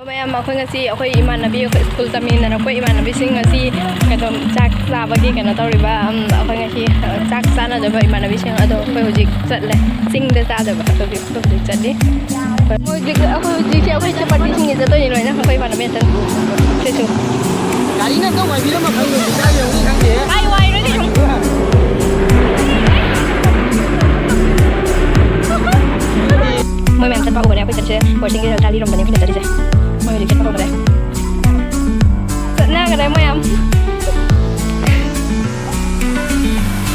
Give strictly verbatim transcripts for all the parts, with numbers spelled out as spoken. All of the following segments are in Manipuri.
ꯃꯌꯥꯝ, ꯑꯩꯈꯣꯏ ꯉꯁꯤ ꯑꯩꯈꯣꯏ ꯏꯃꯥꯟꯅꯕꯤ, ꯑꯩꯈꯣꯏ ꯁ꯭ꯀꯨꯜ ꯇꯝꯃꯤꯟꯅꯔꯛꯄ ꯏꯃꯥꯟꯅꯕꯤꯁꯤꯡ ꯉꯁꯤ ꯀꯩꯅꯣ ꯆꯥꯛ ꯆꯥꯕꯒꯤ ꯀꯩꯅꯣ ꯇꯧꯔꯤꯕ꯫ ꯎꯝ, ꯑꯩꯈꯣꯏ ꯉꯁꯤ, ꯑ, ꯆꯥꯛ ꯆꯥꯅꯗꯣꯏꯕ ꯏꯃꯥꯟꯅꯕꯤꯁꯤꯡ꯫ ꯑꯗꯣ ꯑꯩꯈꯣꯏ ꯍꯧꯖꯤꯛ ꯆꯠꯂꯦ, ꯆꯤꯡꯗ ꯆꯥꯗꯣꯏꯕ꯫ ꯑꯗꯨꯒꯤ ꯑꯩꯈꯣꯏ ꯍꯧꯖꯤꯛ ꯆꯠꯂꯤ꯫ ꯍꯧꯖꯤꯛ ꯑꯩꯈꯣꯏ ꯍꯧꯖꯤꯛꯁꯦ ꯑꯩꯈꯣꯏ ꯆꯠꯄ ꯄꯥꯔꯇꯤꯁꯤꯡꯁꯦ ꯆꯠꯇꯣꯏꯅꯤ ꯂꯣꯏꯅ, ꯑꯩꯈꯣꯏ ꯏꯃꯥꯟꯅꯕꯤ ꯉꯥꯛꯇꯅꯤ꯫ ꯁꯤꯁꯨ ꯒꯥꯔꯤꯅ ꯑꯝꯇ ꯋꯥꯏꯕꯤꯔꯝꯃ ꯈꯪꯗꯦ, ꯀꯥꯏ ꯌꯧꯅꯤ ꯈꯪꯗꯦ꯫ ꯀꯥꯏ ꯋꯥꯏꯔꯣꯏ ꯀꯩꯁꯨ꯫ ꯃꯣꯏ ꯃꯌꯥꯝ ꯆꯠꯄ ꯎꯕꯅꯦ꯫ ꯑꯩꯈꯣꯏ ꯆꯠꯁꯦ ꯕꯣꯔꯗꯤꯡꯒꯤ ꯇꯥꯂꯤꯔꯣꯝꯗꯅꯦ ꯑꯩꯈꯣꯏꯅ ꯆꯠꯂꯤꯁꯦ꯫ ꯃꯣꯏ ꯍꯧꯖꯤꯛ ꯆꯠꯄ ꯍꯧꯈ꯭ꯔꯦ꯫ ꯆꯠꯅꯈ꯭ꯔꯦ ꯃꯌꯥꯝ꯫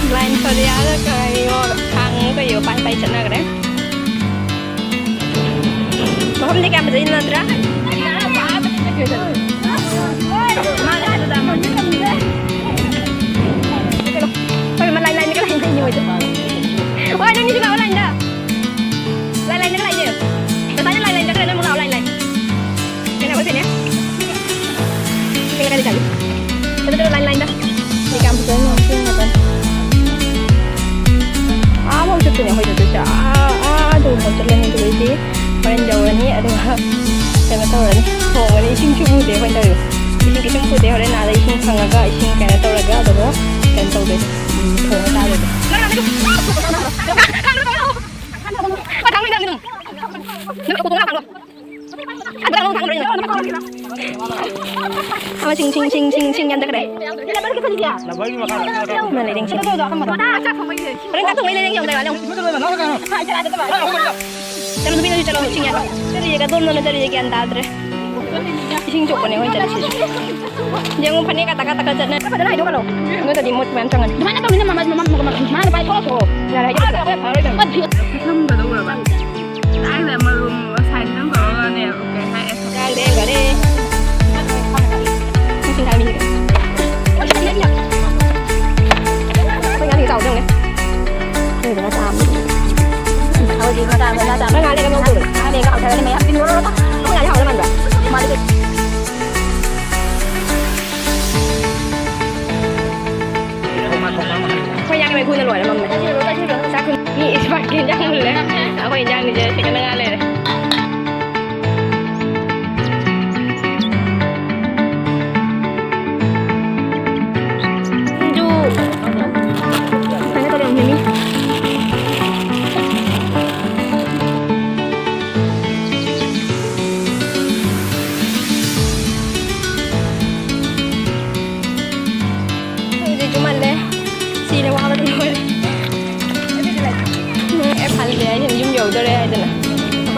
ꯕ꯭ꯂꯥꯏꯟ ꯁꯣꯔꯤꯌꯥꯒ ꯀꯩꯌꯣ, ꯊꯥꯡ ꯀꯩꯌꯣ ꯄꯥꯏ ꯄꯥꯏ ꯆꯠꯅꯈ꯭ꯔꯦ꯫ ꯃꯐꯝꯗꯤ ꯀꯌꯥꯝ ꯐꯖꯩ ꯅꯠꯇ꯭ꯔꯥ? ꯃꯥꯅꯦ, ꯑꯗꯨꯗ ꯑꯃ꯫ ꯍꯣꯏ, ꯃ ꯂꯥꯏꯟ ꯂꯥꯏꯟꯗꯒ ꯂꯥꯛꯏꯅꯦ ꯃꯣꯏꯗꯣ꯫ ꯍꯣꯏ, ꯅꯪꯒꯤꯁꯨ ꯂꯥꯛꯑꯣ ꯂꯥꯏꯟꯗ꯫ ꯂꯥꯏꯟ ꯂꯥꯏꯟꯗꯒ ꯂꯥꯛꯏꯅꯦ꯫ ꯉꯁꯥꯏꯅ ꯂꯥꯏꯟ ꯂꯥꯏꯟꯗꯒ ꯂꯩꯔꯦ, ꯅꯪ ꯑꯃꯨꯛ ꯂꯥꯛꯑꯣ ꯂꯥꯏꯟ ꯂꯥꯏꯟ꯫ ꯀꯩꯅꯣ ꯑꯣꯏꯗꯣꯏꯅꯦ꯫ ꯀꯩꯅꯣ ꯀꯥꯏꯗ ꯆꯠꯂꯤ? ꯆꯠꯂꯣ, ꯆꯠꯂꯣ, ꯂꯥꯏꯟ ꯂꯥꯏꯟꯗ꯫ ꯁꯤ ꯀꯌꯥꯝ ꯐꯖꯅ ꯁꯦꯝꯃꯕꯅꯤ꯫ ꯑꯥ ꯐꯥꯎ ꯆꯠꯇꯣꯏꯅꯦ ꯑꯩꯈꯣꯏ ꯆꯠꯇꯣꯏꯁꯦ꯫ ꯑꯥ, ꯑꯥ, ꯑꯗꯨ ꯐꯥꯎ ꯆꯠꯂꯅꯤ꯫ ꯑꯗꯨꯒ ꯏꯆꯦ ꯍꯣꯔꯦꯟ ꯌꯧꯔꯅꯤ꯫ ꯑꯗꯨꯒ ꯀꯩꯅꯣ ꯇꯧꯔꯅꯤ, ꯊꯣꯡꯉꯅꯤ꯫ ꯏꯁꯤꯡꯁꯨ ꯄꯨꯗꯦ ꯑꯩꯈꯣꯏꯅ ꯇꯧꯔꯤꯕ꯫ ꯏꯁꯤꯡ ꯀꯩꯁꯨꯝ ꯄꯨꯗꯦ꯫ ꯍꯣꯔꯦꯟ ꯑꯥꯗ ꯏꯁꯤꯡ ꯐꯪꯉꯒ, ꯏꯁꯤꯡ ꯀꯩꯅꯣ ꯇꯧꯔꯒ ꯑꯗꯨꯒ ꯀꯩꯅꯣ ꯇꯧꯗꯣꯏꯅꯦ꯫ ꯎꯝ, ꯊꯣꯡꯉ ꯆꯥꯗꯣꯏꯅꯦ꯫ ꯑꯃ ꯁꯤꯡ, ꯁꯤꯡ, ꯁꯤꯡ, ꯁꯤꯡ, ꯁꯤꯡ ꯌꯥꯟꯊꯈ꯭ꯔꯦ꯫ ꯑꯃ ꯂꯩꯔꯦ, ꯁꯤꯡ꯫ ꯍꯣꯔꯦꯟ ꯆꯥꯛ ꯊꯣꯡꯕꯩ ꯂꯩꯔꯦ, ꯌꯦꯡꯉꯨ, ꯀꯩꯅꯣ꯫ ꯆꯠꯂꯣ, ꯅꯨꯄꯤꯗꯨꯁꯨ ꯆꯠꯂꯣ, ꯁꯤꯡ ꯌꯥꯜꯂꯣ꯫ ꯆꯠꯂꯤꯁꯦ ꯀꯗꯣꯝꯗꯅꯣ ꯆꯠꯂꯤꯁꯦ ꯒ꯭ꯌꯥꯟ ꯇꯥꯗ꯭ꯔꯦ꯫ ꯏꯁꯤꯡ ꯁꯣꯛꯄꯅꯦ ꯑꯩꯈꯣꯏꯅ ꯆꯠꯂꯤꯁꯤꯁꯨ꯫ ꯌꯦꯡꯉꯨ, ꯐꯅꯦꯛ ꯀꯥ ꯇꯛꯀ ꯇꯛꯀ ꯆꯠꯅ꯫ ꯐꯖꯅ ꯍꯥꯏꯗꯣꯛꯀꯅꯣ꯫ ꯅꯠꯇ꯭ꯔꯗꯤ ꯃꯣꯠ ꯃꯌꯥꯝ ꯆꯪꯉꯅꯤ꯫ ꯑꯗꯨꯃꯥꯏꯅ ꯇꯧꯅꯤꯅ ꯃꯃꯥ, ꯃꯃꯥ, ꯃꯃꯥ, ꯃꯃꯥ ꯅꯨꯄꯥ ꯊꯣꯛꯂꯛꯈ꯭ꯔꯣ꯫ ꯌꯥꯔꯦ, ꯍꯥꯏꯗꯣꯛꯀꯅꯣ꯫ ꯐꯔꯣꯏ ꯅꯪ꯫ ꯃꯊꯪꯗ ꯇꯧꯔꯕ꯫ ꯂꯥꯏꯅ ꯃꯔꯨꯝ ꯁꯥꯏꯟ ꯇꯧꯔꯒꯅꯦ, ꯀꯩ ꯍꯥꯏ? ꯌꯥꯔꯦ, ꯌꯥꯔꯦ꯫ ꯃꯁꯤꯡ ꯊꯥꯕꯤꯔꯒꯦ꯫ ꯑꯩꯈꯣꯏ ꯉꯥꯅꯨ ꯆꯥꯎꯕꯗꯧꯅꯦ꯫ ꯂꯩꯗꯅ ꯆꯥꯝꯃ꯫ ꯍꯧꯖꯤꯛ ꯃꯆꯥ ꯃꯆꯥ ꯆꯥꯝꯃ꯫ ꯉꯥ ꯂꯩꯔꯒ ꯉꯧꯗꯧꯕꯅꯦ꯫ ꯉꯥ ꯂꯩꯔꯒ ꯍꯥꯎꯊꯔꯅꯤ ꯃꯌꯥꯝ꯫ ꯇꯤꯟ ꯃꯣꯔꯣꯛ ꯑꯃ꯫ ꯉꯥꯁꯦ ꯍꯥꯎꯗꯧ ꯃꯥꯟꯕ꯭ꯔꯥ? ꯃꯥꯗꯤ ꯀꯩ-, ꯑꯩꯈꯣꯏ ꯏꯟꯖꯥꯡꯒꯤ ꯃꯩꯈꯨꯅ ꯂꯣꯏꯔꯦ, ꯃꯝꯃꯦ꯫ ꯆꯥꯛ ꯊꯣꯡ-, ꯃꯤ ꯏꯁꯃꯥꯔꯠꯀꯤ ꯏꯟꯖꯥꯡ ꯃꯨꯜꯂꯦ꯫ ꯑꯩꯈꯣꯏ ꯏꯟꯖꯥꯡꯒꯤꯁꯦ ꯁꯤꯗꯅ ꯉꯥ ꯂꯩꯔꯦ꯫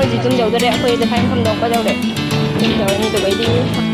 ꯍꯧꯖꯤꯛ ꯇꯨꯝꯖꯧꯗꯣꯔꯦ, ꯑꯩꯈꯣꯏ ꯂꯐꯥꯏ ꯃꯐꯝꯗꯣ ꯀꯗꯧꯔꯦ꯫ ꯇꯨꯝꯖꯧꯔꯅꯤ ꯑꯗꯨꯒꯩꯗꯤ꯫